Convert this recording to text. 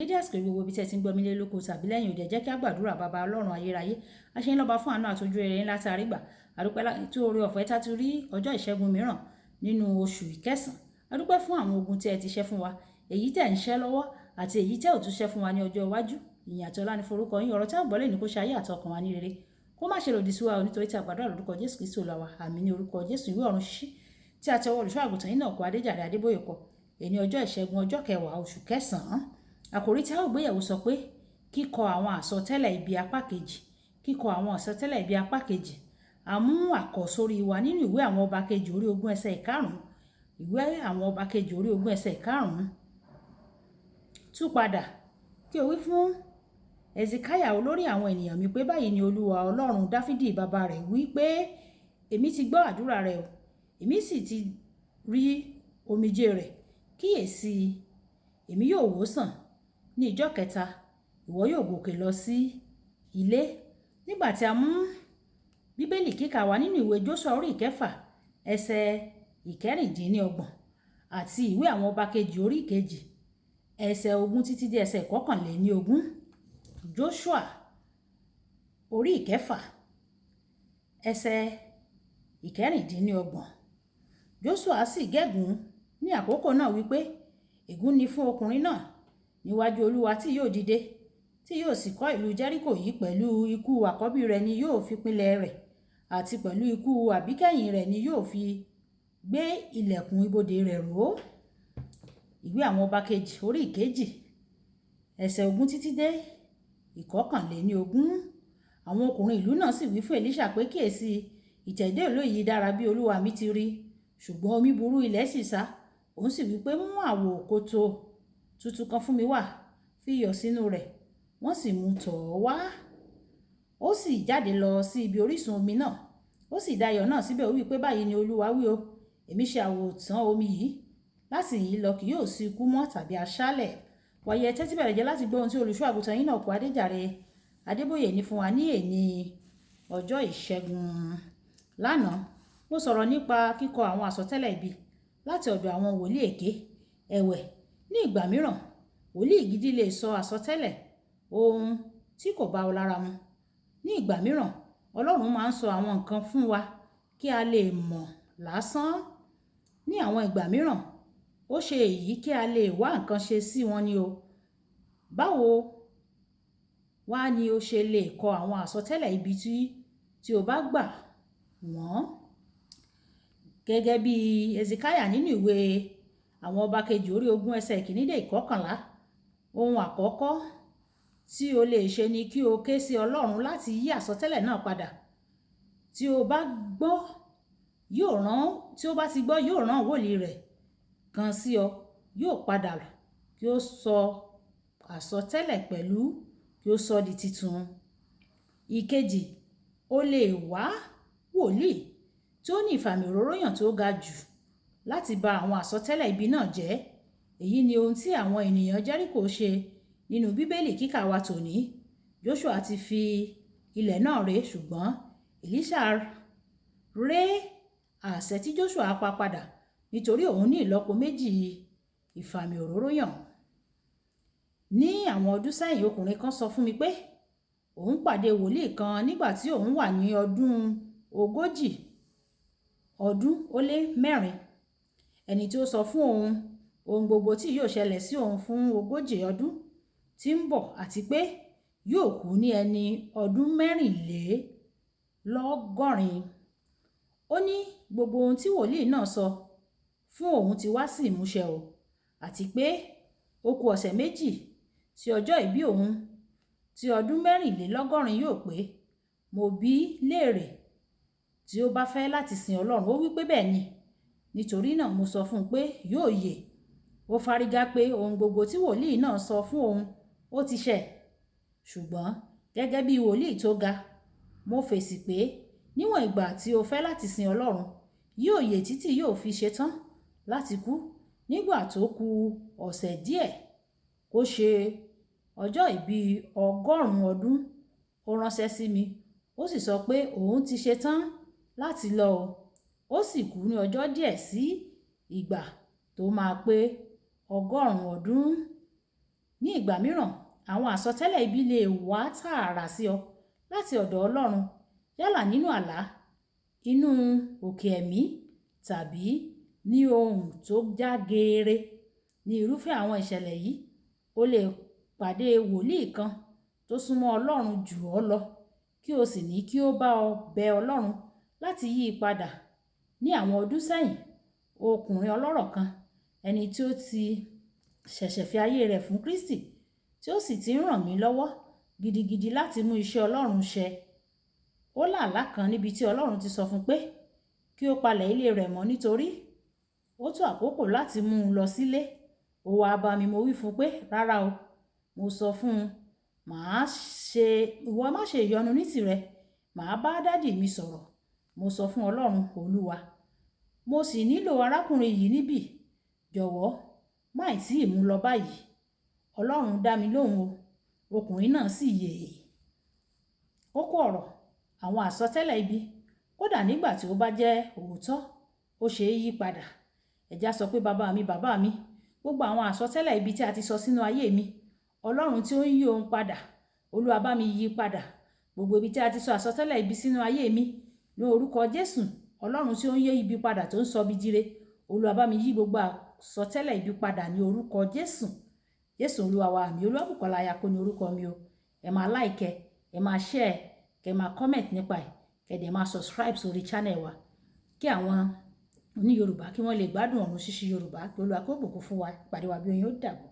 Dédé àsìkò gbogbo ibi tí ẹ ti ń gbọ́ mi lé lóko tàbí lẹ́yìn òde, jẹ́ kí a gbàdúrà. Bàbá Ọlọ́run ayérayé, a ṣe ń lọ́ba fún àánú àtọ́jú rere ńlá tí a rí gbà. A dúpẹ́ tí oore ọ̀fẹ́ tá ti rí ọjọ́ ìṣẹ́gun mìíràn nínú oṣù ìkẹsàn. A dúpẹ́ fún àwọn ogun tí ẹ ti ṣẹ́ fún wa, èyí tẹ̀ ń ṣẹ́ lọ́wọ́ àti èyí tẹ́ ò tún ṣẹ́ fún wa ní ọjọ́ iwájú. Ìyìn àti ọlá ní forúkọ yín. Ọ̀rọ̀ tí a gbọ́ lè ní kó ṣe ayé àtọkàn wa ní rere. Kó má ṣe lòdì sí wa o, nítorí tí a gbàdúrà lórúkọ Jésù Kristi Olúwa wa. Àmín ní orúkọ Jésù. Ìwé ọ̀run ṣíṣí tí a ti ọwọ́ olùṣọ́ àgùntàn yín náà kọ Adéjàre Adébóyè kọ. Èní ọjọ́ ìṣẹ́gun, ọjọ́ kẹwàá oṣù kẹsàn-án. Àkòrí tí a ó gbéyẹ̀wò sọ pé kíkọ àwọn àsọtẹ́lẹ̀ ibi apá kejì. Kíkọ àwọn àsọtẹ́lẹ̀ ibi apá kejì. A mú àkọ́sórí wa nínú ìwé àwọn ọba kejì orí 20 ẹsẹ̀ ìkarùn-ún. Ìwé àwọn ọba kejì orí 20 ẹsẹ̀ ìkarùn-ún. Tú padà kí o wí fún Hesekiah olórí àwọn ènìyàn mi pé báyìí ni Olúwa Ọlọ́run Dáfídì bàbá rẹ̀ wí pé èmi ti gbọ́ àdúrà rẹ̀ o, èmi sì ti rí omijé rẹ̀. Kíyèsi, èmi yóò wò sàn ní ìjọ́ kẹta, ìwọ yóò gòkè lọ sí ilé. Nígbà tí a mú Bíbélì kíkà wá nínú ìwé Jóṣúà orí ìkẹfà ẹsẹ̀ ìkẹrìndínlọ́gbọ̀n àti ìwé àwọn ọba kejì orí ìkejì ẹsẹ̀ 20 títí dé ẹsẹ̀ 21. Jóṣúà orí ìkẹfà ẹsẹ̀ ìkẹrìndínlọ́gbọ̀n. Jóṣúà sì gégùn ní àkókò náà wípé ègún ni fún ọkùnrin náà níwájú Olúwa tí yóò dìde, tí yóò sì kọ́ ìlú Jẹ́ríkò yìí. Pẹ̀lú ikú àkọ́bí rẹ̀ ni yóò fi pilẹ̀ rẹ̀, àti pẹ̀lú ikú àbíkẹ́yìn rẹ̀ ni yóò fi gbé ìlẹ̀kùn ibodè rẹ̀ ró. Ìwé àwọn ọba kejì orí ìkejì ẹsẹ̀ 20 títí dé 21. Àwọn ọkùnrin ìlú náà sì wí fún Èlíṣà pé kíyèsi, ìtẹ̀dó ìlú yìí dára bí olúwa mi ti rí, ṣùgbọ́n omi burú, ilẹ̀ sì sá. Òun sì wí pé mú àwo kòtò tuntun kan fún mi wá, fi iyọ̀ sínú rẹ̀. Wọ́n sì mú tọ̀ ọ́ wá. Ó sì jáde lọ sí ibi orísun omi náà. Ó sì da iyọ̀ náà síbẹ̀. Ó wí pé báyìí ni Olúwa wí o, èmi ṣe àwòtán omi yìí, láti yìí lọ kì yóò sí ikú mọ́ tàbí aṣálẹ̀. Wàyí ẹ tẹ́tí bẹ̀rẹ̀ jẹ́ láti gbọ́ ohun tí olùṣọ́ àgùntàn yín náà kọ Adéjàre Adébóyè ní fún wa ní èní ọjọ́ ìṣẹ́gun. Lánàá, mo sọ̀rọ̀ nípa kíkọ àwọn àsọtẹ́lẹ̀ ibi láti ọ̀dọ̀ àwọn wòlíì èké. Ẹ̀wẹ̀, ní ìgbà mìíràn, wòlíì gidi lè sọ àsọtẹ́lẹ̀ ohun tí kò bá ọ lára mu. Ní ìgbà mìíràn, Ọlọ́run máa ń sọ àwọn nǹkan fún wa kí a lè mọ̀ lásán. Ní àwọn ìgbà mìíràn, ó ṣe èyí kí a lè wá nǹkan ṣe sí wọn ni o. Báwo wá ni o ṣe lè kọ àwọn àsọtẹ́lẹ̀ ibi tí o bá gbà wọ́n? Gẹ́gẹ́ bí Hesekiah nínú ìwé àwọn ọba kejì orí 20 ẹsẹ̀ ìkíní dé ìkọkànlá, ohun àkọ́kọ́ tí o lè ṣe ni kí o ké sí Ọlọ́run láti yí àsọtẹ́lẹ̀ náà padà. Tí o bá gbọ́ yóò rán, tí o bá ti gbọ́ yóò rán wòlíì rẹ̀ kan sí ọ, yóò padà kí ó sọ àsọtẹ́lẹ̀ pẹ̀lú kí ó sọ di titun. Ìkejì, o lè wá wòlíì tí ó ní ìfàmì òróró yàn tó ga jù láti ba àwọn àsọtẹ́lẹ̀ ibi náà jẹ́. Èyí ni ohun tí àwọn ènìyàn Jẹ́ríkò ṣe nínú Bíbélì kíkà wa tòní. Jóṣúà ti fi ilẹ̀ náà ré, ṣùgbọ́n Èlíṣà ré àṣẹ tí Jóṣúà pa padà nítorí òun ní ìlọ́po méjì ìfàmì òróró yàn. Ní àwọn ọdún sẹ́yìn, ọkùnrin kan sọ fún mi pé òun pàdé wòlíì kan nígbà tí òun wà ní ọdún 44 ọdún ó lé mẹ́rin. Ẹni tí ó sọ fún òun ohun gbogbo tí yóò ṣẹlẹ̀ sí òun fún 40 ọdún tí ń bọ̀ àti pé yóò kú ní ẹni ọdún 84. Ó ní gbogbo ohun tí wòlíì náà sọ fún òun ti wá sí ìmúṣẹ o, àti pé ó kù ọ̀sẹ̀ méjì sí ọjọ́ ìbí òun tí ọdún 84 yóò pé. Mo bi léèrè tí ó bá fẹ́ láti sin Ọlọ́run. Ó wí pé bẹ́ẹ̀ ni. Nítorí náà mo sọ fún un pé yóò yè. Ó fárígá pé ohun gbogbo tí wòlíì náà sọ fún òun ó ti ṣẹ. Ṣùgbọ́n gẹ́gẹ́ bí wòlíì tó ga, mo fèsì pé níwọ̀n ìgbà tí o fẹ́ láti sin Ọlọ́run, yóò yè títí yóò fi ṣetán láti kú. Nígbà tó kù ọ̀sẹ̀ díẹ̀ kó ṣe ọjọ́ ìbí 100 ọdún, ó ránṣẹ́ sí mi, ó sì sọ pé òun ti ṣetán láti lọ o. Ó sì kú ní ọjọ́ díẹ̀ sí ìgbà tó máa pé 100 ọdún. Ní ìgbà mìíràn, àwọn àsọtẹ́lẹ̀ ibi lè wá tààrà sí ọ láti ọ̀dọ̀ Ọlọ́run, yálà nínú àlá, inú òkè ẹ̀mí tàbí ní ohùn tó já geere. Ní irúfẹ́ àwọn ìṣẹ̀lẹ̀ yìí, o lè pàdé wòlíì kan tó súnmọ́ Ọlọ́run jù ọ́ lọ, kí o sì ní kí ó bá ọ bẹ Ọlọ́run láti yí i padà. Ní àwọn ọdún sẹ́yìn, ọkùnrin ọlọ́rọ̀ kan, ẹni tí ó ti ṣẹ̀ṣẹ̀ fi ayé rẹ̀ fún Kristi, tí ó sì ti ń ràn mí lọ́wọ́ gidigidi láti mú iṣẹ́ Ọlọ́run ṣẹ. Ó lá àlá kan níbi tí Ọlọ́run ti sọ fún pé kí ó palẹ̀ ilé rẹ̀ mọ́ nítorí ó tó àkókò láti mú un lọ sílé. Ó wá bá mi, mo wí fún pé rárá o. Mo sọ fún un, màá ṣe, ìwọ má ṣe ìyọnu ní tìrẹ, màá bá daddy mi sọ̀rọ̀. Mo sọ fún Ọlọ́run Olúwa, mo sì nílò arákùnrin yìí níbí. Jọ̀wọ́, má ì tí ì mú lọ báyìí. Ọlọ́run dá mi lóhùn o. Ọkùnrin náà sì yè. Kókó ọ̀rọ̀, àwọn àsọtẹ́lẹ̀ ibi, kódà nígbà tí ó bá jẹ́ òótọ́, ó ṣe é yí padà. Ẹ já sọ pé bàbá mi, bàbá mi, gbogbo àwọn àsọtẹ́lẹ̀ ibi tí a ti sọ sínú ayé mi, Ọlọ́run tí ó ń yí ohun padà, Olúwa bá mi yí padà. Gbogbo ibi tí a ti sọ àsọtẹ́lẹ̀ ibi sínú ayé mi, ní orúkọ Jésù, Ọlọ́run tí ó ń yí ibi padà tó ń sọ ibi dire, Olúwa bá mi yí gbogbo àsọtẹ́lẹ̀ ibi padà ní orúkọ Jésù. Jésù Olúwa wa, àmín. Olúwabùkọ́lá Ayako ní orúkọ mi o. Ẹ máa like, ẹ máa share, kẹ máa comment nípa ẹ̀, kẹ dẹ̀ máa subscribe sórí channel wa, kí àwọn oní Yorùbá kí wọ́n lè gbádùn ọ̀run ṣíṣí Yorùbá. Kí Olúwa kó bùkún fún wa. Ìpàdé wa bí oyin, ó dàbọ̀.